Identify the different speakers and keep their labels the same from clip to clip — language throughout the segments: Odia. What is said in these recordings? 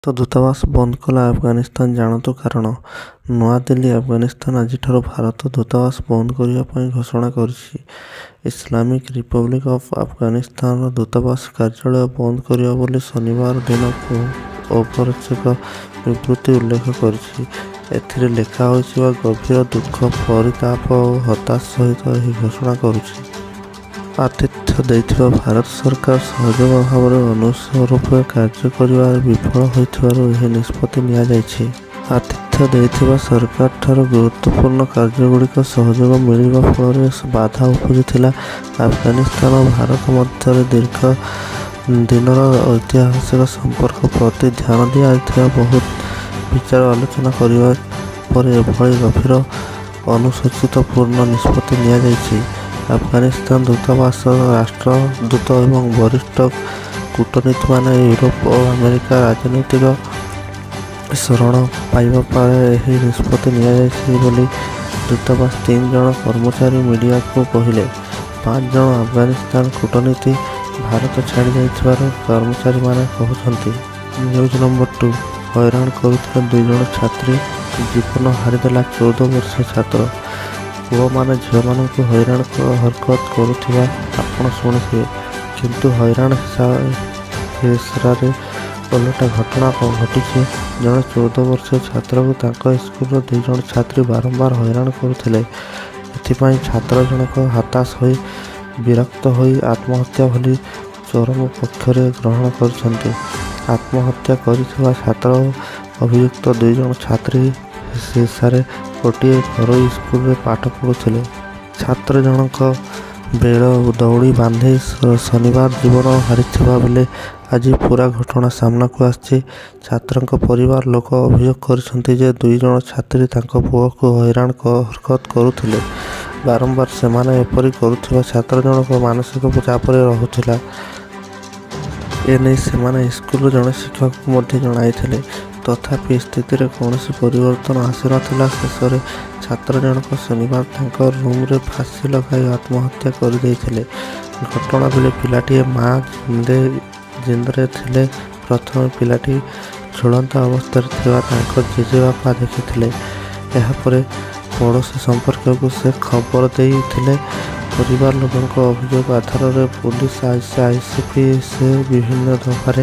Speaker 1: ଦୂତାବାସ ବନ୍ଦ କଲା ଆଫଗାନିସ୍ତାନ, ଜାଣନ୍ତୁ କାରଣ ନୂଆଦିଲ୍ଲୀ, ଆଫଗାନିସ୍ତାନ ଆଜିଠାରୁ ଭାରତ ଦୂତାବାସ ବନ୍ଦ କରିବା ପାଇଁ ଘୋଷଣା କରିଛି। ଇସଲାମିକ ରିପବ୍ଲିକ ଅଫ ଆଫଗାନିସ୍ତାନର ଦୂତାବାସ କାର୍ଯ୍ୟାଳୟ ବନ୍ଦ କରିବ ବୋଲି ଶନିବାର ଦିନ ଔପଚାରିକ ବିବୃତିରେ ଉଲ୍ଲେଖ କରିଛି। ଏଥିରେ ଲେଖା ହୋଇଛି ଗଭୀର ଦୁଃଖ, ପରିତାପ ଓ ହତାଶା ସହିତ ଏହି ଘୋଷଣା କରୁଛି। ଆତିଥ୍ୟ ଦେଇଥିବା ଭାରତ ସରକାର ସହଯୋଗ ଅଭାବରେ ଅନୁରୂପ କାର୍ଯ୍ୟ କରିବାରେ ବିଫଳ ହୋଇଥିବାରୁ ଏହି ନିଷ୍ପତ୍ତି ନିଆଯାଇଛି। ଆତିଥ୍ୟ ଦେଇଥିବା ସରକାରଠାରୁ ଗୁରୁତ୍ୱପୂର୍ଣ୍ଣ କାର୍ଯ୍ୟଗୁଡ଼ିକରେ ସହଯୋଗ ମିଳିବା ଫଳରେ ବାଧା ଉପୁଜିଥିଲା। ଆଫଗାନିସ୍ତାନ ଓ ଭାରତ ମଧ୍ୟରେ ଦୀର୍ଘ ଦିନର ଐତିହାସିକ ସମ୍ପର୍କ ପ୍ରତି ଧ୍ୟାନ ଦେଇ ବହୁ ବିଚାର ଆଲୋଚନା କରିବା ପରେ ଏଭଳି ଗଭୀର ଅନୁଶୋଚନାପୂର୍ଣ୍ଣ ନିଷ୍ପତ୍ତି ନିଆଯାଇଛି। ଆଫଗାନିସ୍ତାନ ଦୂତାବାସର ରାଷ୍ଟ୍ରଦୂତ ଏବଂ ବରିଷ୍ଠ କୂଟନୀତିଜ୍ଞମାନେ ୟୁରୋପ ଓ ଆମେରିକାର ରାଜନୈତିକ ଶରଣ ପାଇବା ପରେ ଏହି ନିଷ୍ପତ୍ତି ନିଆଯାଇଛି ବୋଲି ଦୂତାବାସର ତିନି ଜଣ କର୍ମଚାରୀ ମିଡିଆକୁ କହିଥିଲେ। ପାଞ୍ଚ ଜଣ ଆଫଗାନିସ୍ତାନ କୂଟନୀତି ଭାରତ ଛାଡ଼ି ଯାଇଥିବାର କର୍ମଚାରୀମାନେ କହିଛନ୍ତି। ନ୍ୟୁଜ୍ ନମ୍ବର ଟୁ ହଇରାଣ କରୁଥିଲେ ଦୁଇ ଜଣ ଛାତ୍ରୀ, ଜୀବନ ହାରିଦେଲା 14 ବର୍ଷୀୟ ଛାତ୍ର। ପୁଅମାନେ ଝିଅମାନଙ୍କୁ ହଇରାଣ ହରକତ କରୁଥିବା ଆପଣ ଶୁଣିଥିବେ। କିନ୍ତୁ ହଇରାଣ ହେସରାରେ ଓଲଟା ଘଟଣା ଘଟିଛି। ଜଣେ 14 ବର୍ଷୀୟ ଛାତ୍ରକୁ ତାଙ୍କ ସ୍କୁଲର ଦୁଇ ଜଣ ଛାତ୍ରୀ ବାରମ୍ବାର ହଇରାଣ କରୁଥିଲେ। ଏଥିପାଇଁ ଛାତ୍ର ଜଣକ ହତାଶ ହୋଇ ବିରକ୍ତ ହୋଇ ଆତ୍ମହତ୍ୟା ଭଳି ଚରମ ପଦକ୍ଷେପ ଗ୍ରହଣ କରିଛନ୍ତି। ଆତ୍ମହତ୍ୟା କରିଥିବା ଛାତ୍ର ଓ ଅଭିଯୁକ୍ତ ଦୁଇ ଜଣ ଛାତ୍ରୀ ହିସାରରେ ଗୋଟିଏ ଘରୋଇ ସ୍କୁଲରେ ପାଠ ପଢ଼ୁଥିଲେ। ଛାତ୍ର ଜଣକ ବେକରେ ଦଉଡ଼ି ବାନ୍ଧି ଶନିବାର ଜୀବନ ହାରିଥିବା ବେଳେ ଆଜି ପୂରା ଘଟଣା ସାମ୍ନାକୁ ଆସିଛି। ଛାତ୍ରଙ୍କ ପରିବାର ଲୋକ ଅଭିଯୋଗ କରିଛନ୍ତି ଯେ, ଦୁଇ ଜଣ ଛାତ୍ରୀ ତାଙ୍କ ପୁଅକୁ ହଇରାଣ ହରକତ କରୁଥିଲେ। ବାରମ୍ବାର ସେମାନେ ଏପରି କରୁଥିବାରୁ ଛାତ୍ର ଜଣକ ମାନସିକ ଚାପରେ ରହୁଥିଲା। ଏନେଇ ସେମାନେ ସ୍କୁଲର ଜଣେ ଶିକ୍ଷକଙ୍କୁ ମଧ୍ୟ ଜଣାଇଥିଲେ। ତଥାପି ସ୍ଥିତିରେ କୌଣସି ପରିବର୍ତ୍ତନ ଆସିନଥିଲା। ଶେଷରେ ଛାତ୍ର ଜଣକ ଶନିବାର ତାଙ୍କ ରୁମରେ ଫାଶୀ ଲଗାଇ ଆତ୍ମହତ୍ୟା କରିଦେଇଥିଲେ। ଘଟଣା ବେଳେ ପିଲାଟିର ମା ଜିନ୍ଦରେ ଥିଲେ। ପ୍ରଥମେ ପିଲାଟି ଝୁଲନ୍ତା ଅବସ୍ଥାରେ ଥିବା ତାଙ୍କ ଜେଜେବାପା ଦେଖିଥିଲେ। ଏହାପରେ ପଡ଼ୋଶୀ ସମ୍ପର୍କୀୟଙ୍କୁ ସେ ଖବର ଦେଇଥିଲେ। ପରିବାର ଲୋକଙ୍କ ଅଭିଯୋଗ ଆଧାରରେ ପୋଲିସ ଆଇପିସି ବିଭିନ୍ନ ଦଫାରେ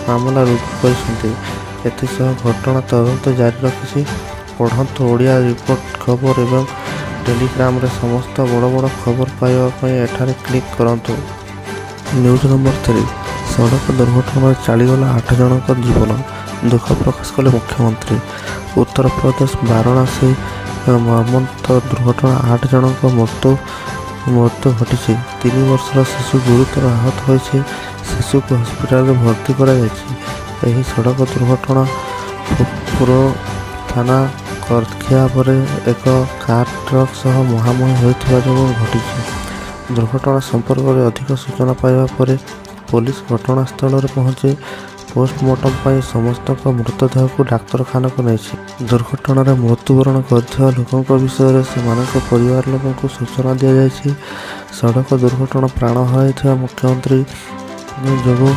Speaker 1: ମାମଲା ରୁଜୁ କରିଛନ୍ତି। ଏଥିସହ ଘଟଣାର ତଦନ୍ତ ଜାରି ରଖିଛି। ପଢନ୍ତୁ ଓଡ଼ିଆ ରିପୋର୍ଟ ଖବର ଏବଂ ଟେଲିଗ୍ରାମରେ ସମସ୍ତ ବଡ଼ ବଡ଼ ଖବର ପାଇବା ପାଇଁ ଏଠାରେ କ୍ଲିକ୍ କରନ୍ତୁ। ନ୍ୟୁଜ୍ ନମ୍ବର ଥ୍ରୀ ସଡ଼କ ଦୁର୍ଘଟଣାରେ ଚାଲିଗଲା ଆଠ ଜଣଙ୍କ ଜୀବନ, ଦୁଃଖ ପ୍ରକାଶ କଲେ ମୁଖ୍ୟମନ୍ତ୍ରୀ। ଉତ୍ତରପ୍ରଦେଶ ବାରାଣସୀ ମର୍ମନ୍ତୁଦ ଦୁର୍ଘଟଣାରେ ଆଠ ଜଣଙ୍କ ମୃତ୍ୟୁ ଘଟିଛି। 3 ବର୍ଷର ଶିଶୁ ଗୁରୁତର ଆହତ ହୋଇଛି। ଶିଶୁକୁ ହସ୍ପିଟାଲରେ ଭର୍ତ୍ତି କରାଯାଇଛି। ଏହି ସଡ଼କ ଦୁର୍ଘଟଣା ଫୁଲପୁର ଥାନା କରଖିଆରେ ଏକ କାର ଟ୍ରକ ସହ ମୁହାଁମୁହିଁ ହୋଇଥିବା ଯୋଗୁଁ ଘଟିଛି। ଦୁର୍ଘଟଣା ସମ୍ପର୍କରେ ଅଧିକ ସୂଚନା ପାଇବା ପରେ ପୋଲିସ ଘଟଣାସ୍ଥଳରେ ପହଞ୍ଚି ପୋଷ୍ଟମର୍ଟମ ପାଇଁ ସମସ୍ତଙ୍କ ମୃତଦେହକୁ ଡାକ୍ତରଖାନାକୁ ନେଇଛି। ଦୁର୍ଘଟଣାରେ ମୃତ୍ୟୁବରଣ କରିଥିବା ଲୋକଙ୍କ ବିଷୟରେ ସେମାନଙ୍କ ପରିବାର ଲୋକଙ୍କୁ ସୂଚନା ଦିଆଯାଇଛି। ସଡ଼କ ଦୁର୍ଘଟଣାରେ ପ୍ରାଣ ହରାଇଥିବା ମୁଖ୍ୟମନ୍ତ୍ରୀ ଯୋଗୀ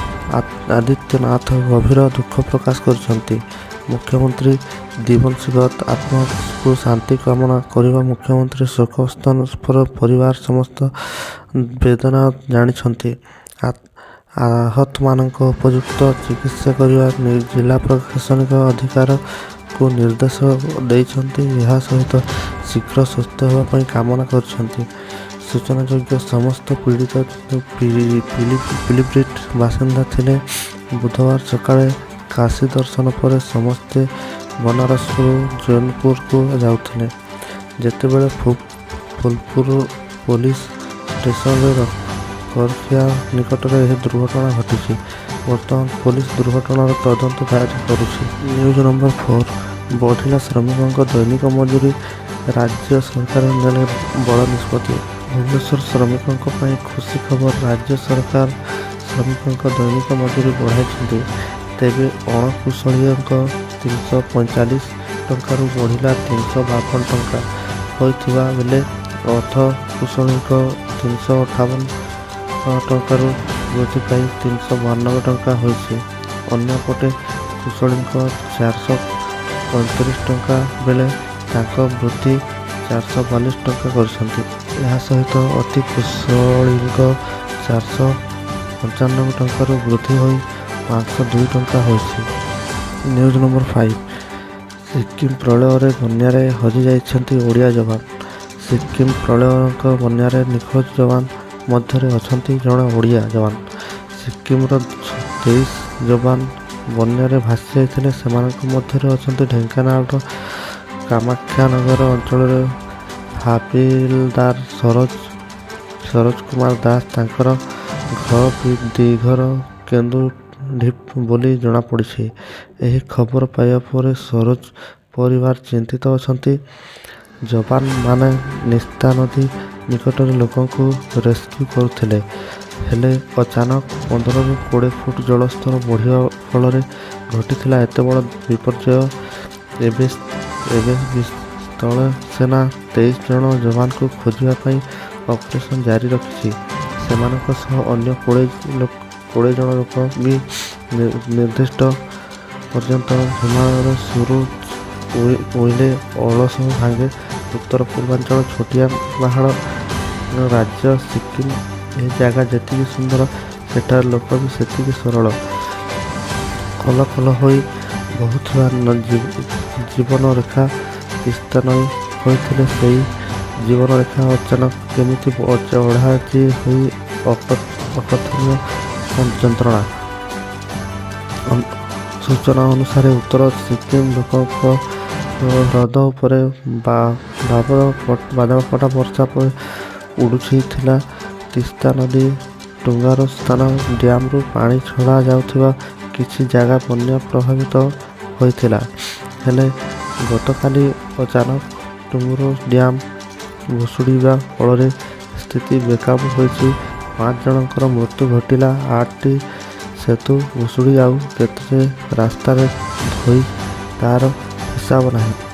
Speaker 1: ଆଦିତ୍ୟନାଥ ଗଭୀର ଦୁଃଖ ପ୍ରକାଶ କରିଛନ୍ତି। ମୁଖ୍ୟମନ୍ତ୍ରୀ ଦିବଂଗତ ଆତ୍ମାଙ୍କ ଶାନ୍ତି କାମନା କରି ମୁଖ୍ୟମନ୍ତ୍ରୀ ଶୋକସନ୍ତପ୍ତ ପରିବାରର ସମସ୍ତ ବେଦନା ଜାଣିଛନ୍ତି। ଆହତମାନଙ୍କ ଉପଯୁକ୍ତ ଚିକିତ୍ସା କରିବାକୁ ଜିଲ୍ଲା ପ୍ରଶାସନିକ ଅଧିକାରୀଙ୍କୁ ନିର୍ଦ୍ଦେଶ ଦେଇଛନ୍ତି। ଏହା ସହିତ ଶୀଘ୍ର ସୁସ୍ଥ ହେବା ପାଇଁ କାମନା କରିଛନ୍ତି। ସୂଚନାଯୋଗ୍ୟ, ସମସ୍ତ ପୀଡ଼ିତ ପିଲିଭିଟ୍ର ବାସିନ୍ଦା ଥିଲେ। ବୁଧବାର ସକାଳେ କାଶୀ ଦର୍ଶନ ପରେ ସମସ୍ତେ ବନାରସରୁ ଜୌନପୁରକୁ ଯାଉଥିଲେ। ଯେତେବେଳେ ଫୁଲପୁର ପୋଲିସ ଷ୍ଟେସନର କରଖିଆ ନିକଟରେ ଏହି ଦୁର୍ଘଟଣା ଘଟିଛି। ବର୍ତ୍ତମାନ ପୋଲିସ ଦୁର୍ଘଟଣାର ତଦନ୍ତ ଜାରି କରୁଛି। ନ୍ୟୁଜ୍ ନମ୍ବର ଫୋର ବଢ଼ିଲା ଶ୍ରମିକଙ୍କ ଦୈନିକ ମଜୁରୀ, ରାଜ୍ୟ ସରକାର ନେଲେ ବଡ଼ ନିଷ୍ପତ୍ତି। ଭୁବନେଶ୍ୱର, ଶ୍ରମିକଙ୍କ ପାଇଁ ଖୁସି ଖବର। ରାଜ୍ୟ ସରକାର ଶ୍ରମିକଙ୍କ ଦୈନିକ ମଜୁରୀ ବଢ଼ାଇଛନ୍ତି। ତେବେ ଅଣକୁଶଳୀଙ୍କ 345 ଟଙ୍କାରୁ ବଢ଼ି 352 ଟଙ୍କା ହୋଇଥିବା ବେଳେ ଅର୍ଦ୍ଧ କୁଶଳୀଙ୍କ 358 ଟଙ୍କାରୁ ବୃଦ୍ଧି ପାଇ 392 ଟଙ୍କା ହୋଇଛି। ଅନ୍ୟପଟେ କୁଶଳୀଙ୍କ 435 ଟଙ୍କା ବେଳେ ତାଙ୍କ ବୃଦ୍ଧି 442 ଟଙ୍କା କରିଛନ୍ତି। ଏହା ସହିତ ଅତି କୁଶଳୀଙ୍କ 495 ଟଙ୍କାରୁ ବୃଦ୍ଧି ହୋଇ 502 ଟଙ୍କା ହୋଇଛି। News number five, Sikkim ପ୍ରଳୟଙ୍କର ବନ୍ୟାରେ ହଜିଯାଇଛନ୍ତି ଓଡ଼ିଆ ଯବାନ। ସିକ୍କିମ ପ୍ରଳୟଙ୍କର ବନ୍ୟାରେ ନିଖୋଜ ଯବାନ ମଧ୍ୟରେ ଅଛନ୍ତି ଜଣେ ଓଡ଼ିଆ ଯବାନ। ସିକ୍କିମର 23 ଯବାନ ବନ୍ୟାରେ ଭାସିଯାଇଥିଲେ। ସେମାନଙ୍କ ମଧ୍ୟରେ ଅଛନ୍ତି ଢେଙ୍କାନାଳର କାମାକ୍ଷାନଗର ଅଞ୍ଚଳର ହାବିଲଦାର ସରୋଜ କୁମାର ଦାସ। ତାଙ୍କର ଘର ଦିଘର କେନ୍ଦୁଢିପ ବୋଲି ଜଣାପଡ଼ିଛି। ଏହି ଖବର ପାଇବା ପରେ ସରୋଜ ପରିବାର ଚିନ୍ତିତ ଅଛନ୍ତି। ଯବାନମାନେ ତିସ୍ତା ନଦୀ ନିକଟରେ ଲୋକଙ୍କୁ ରେସ୍କ୍ୟୁ କରୁଥିଲେ। ହେଲେ ଅଚାନକ 15ରୁ 20 ଫୁଟ ଜଳସ୍ତର ବଢ଼ିବା ଫଳରେ ଘଟିଥିଲା ଏତେ ବଡ଼ ବିପର୍ଯ୍ୟୟ। ଏବେ ଏବେ ବି ସ୍ଥଳସେନା 23 ଜଣ ଯବାନଙ୍କୁ ଖୋଜିବା ପାଇଁ ଅପରେସନ ଜାରି ରଖିଛି। ସେମାନଙ୍କ ସହ ଅନ୍ୟ 20 ଜଣ ଲୋକ ବି ନିର୍ଦ୍ଦିଷ୍ଟ ପର୍ଯ୍ୟନ୍ତ ହିମାଳୟର ସୂରୁଜ ଉଇଁଲେ ଅଳସ ଭାଙ୍ଗେ। ଉତ୍ତର ପୂର୍ବାଞ୍ଚଳ ଛୋଟିଆ ପାହାଡ଼ ରାଜ୍ୟ ସିକ୍କିମ। ଏ ଜାଗା ଯେତିକି ସୁନ୍ଦର, ସେଠାର ଲୋକ ବି ସେତିକି ସରଳ। କଲ କଲ ହୋଇ ବହୁଥିବା ଜୀବନରେଖା ତିସ୍ତା ନଈ ହୋଇଥିଲେ, ସେଇ ଜୀବନରେଖା ଅଚାନକ କେମିତି ଚଢ଼ା ହୋଇ ଅକଥନୀୟ ଯନ୍ତ୍ରଣା। ସୂଚନା ଅନୁସାରେ, ଉତ୍ତର ସିକ୍କିମ ଲୋକଙ୍କ ହ୍ରଦ ଉପରେ ବାଦଲଫଟା ବର୍ଷା ପରେ ଉଠୁଥିଲା ତିସ୍ତା ନଦୀ। ଟୁଙ୍ଗାରୋସ୍ତାନ ଡ୍ୟାମରୁ ପାଣି ଛଡ଼ା ଯାଉଥିବା କିଛି ଜାଗା ବନ୍ୟା ପ୍ରଭାବିତ ହୋଇଥିଲା। ହେଲେ ଗତକାଲି ଅଚାନକ ଟୁଙ୍ଗାରୋ ଡ୍ୟାମ ଭୁଶୁଡ଼ିବା ଫଳରେ ସ୍ଥିତି ବେକାବୁ ହୋଇଛି। ପାଞ୍ଚ ଜଣଙ୍କର ମୃତ୍ୟୁ ଘଟିଲା। ଆଠଟି ସେତୁ ଭୁଶୁଡ଼ି ଆଉ କେତେ ଯେ ରାସ୍ତାରେ ଧୋଇ, ତାର ହିସାବ ନାହିଁ।